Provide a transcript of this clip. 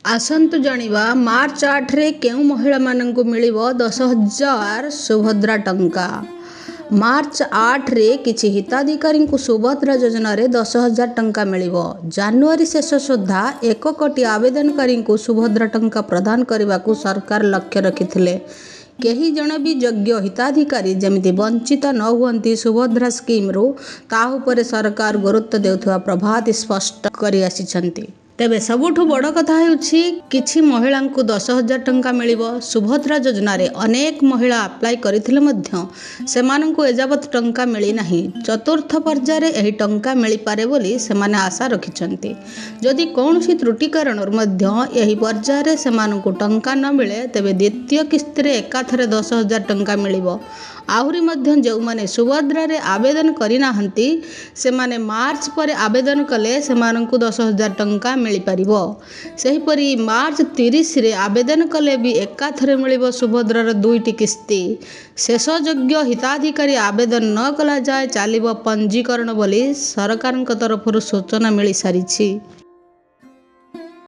ଆସନ୍ତୁ ଜାଣିବା ମାର୍ଚ୍ଚ 8ରେ କେଉଁ ମହିଳାମାନଙ୍କୁ ମିଳିବ 10,000 ସୁଭଦ୍ରା ଟଙ୍କା। ମାର୍ଚ୍ଚ 8ରେ କିଛି ହିତାଧିକାରୀଙ୍କୁ ସୁଭଦ୍ରା ଯୋଜନାରେ 10,000 ଟଙ୍କା ମିଳିବ। ଜାନୁଆରୀ ଶେଷ ସୁଦ୍ଧା 1 କୋଟି ଆବେଦନକାରୀଙ୍କୁ ସୁଭଦ୍ରା ଟଙ୍କା ପ୍ରଦାନ କରିବାକୁ ସରକାର ଲକ୍ଷ୍ୟ ରଖିଥିଲେ। କେହି ଜଣେ ବି ଯୋଗ୍ୟ ହିତାଧିକାରୀ ଯେମିତି ବଞ୍ଚିତ ନ ହୁଅନ୍ତି ସୁଭଦ୍ରା ସ୍କିମ୍ରୁ, ତା ଉପରେ ସରକାର ଗୁରୁତ୍ୱ ଦେଉଥିବା ପ୍ରଭାତୀ ସ୍ପଷ୍ଟ କରିଆସିଛନ୍ତି। ତେବେ ସବୁଠୁ ବଡ଼ କଥା ହେଉଛି, କିଛି ମହିଳାଙ୍କୁ 10,000 ଟଙ୍କା ମିଳିବ। ସୁଭଦ୍ରା ଯୋଜନାରେ ଅନେକ ମହିଳା ଆପ୍ଲାଏ କରିଥିଲେ ମଧ୍ୟ ସେମାନଙ୍କୁ ଏଯାବତ୍ ଟଙ୍କା ମିଳିନାହିଁ। ଚତୁର୍ଥ ପର୍ଯ୍ୟାୟରେ ଏହି ଟଙ୍କା ମିଳିପାରେ ବୋଲି ସେମାନେ ଆଶା ରଖିଛନ୍ତି। ଯଦି କୌଣସି ତ୍ରୁଟି କାରଣରୁ ମଧ୍ୟ ଏହି ପର୍ଯ୍ୟାୟରେ ସେମାନଙ୍କୁ ଟଙ୍କା ନ ମିଳେ, ତେବେ ଦ୍ୱିତୀୟ କିସ୍ତିରେ ଏକାଥରେ 10,000 ଟଙ୍କା ମିଳିବ। ଆହୁରି ମଧ୍ୟ ଯେଉଁମାନେ ସୁଭଦ୍ରାରେ ଆବେଦନ କରିନାହାନ୍ତି, ସେମାନେ ମାର୍ଚ୍ଚ ପରେ ଆବେଦନ କଲେ ସେମାନଙ୍କୁ 10,000 ଟଙ୍କା ମିଳିପାରିବ। ସେହିପରି ମାର୍ଚ୍ଚ 30ରେ ଆବେଦନ କଲେ ବି ଏକାଥରେ ମିଳିବ ସୁଭଦ୍ରାର ଦୁଇଟି କିସ୍ତି। ଶେଷ ଯୋଗ୍ୟ ହିତାଧିକାରୀ ଆବେଦନ ନ କଲା ଯାଏ ଚାଲିବ ପଞ୍ଜୀକରଣ ବୋଲି ସରକାରଙ୍କ ତରଫରୁ ସୂଚନା ମିଳିସାରିଛି।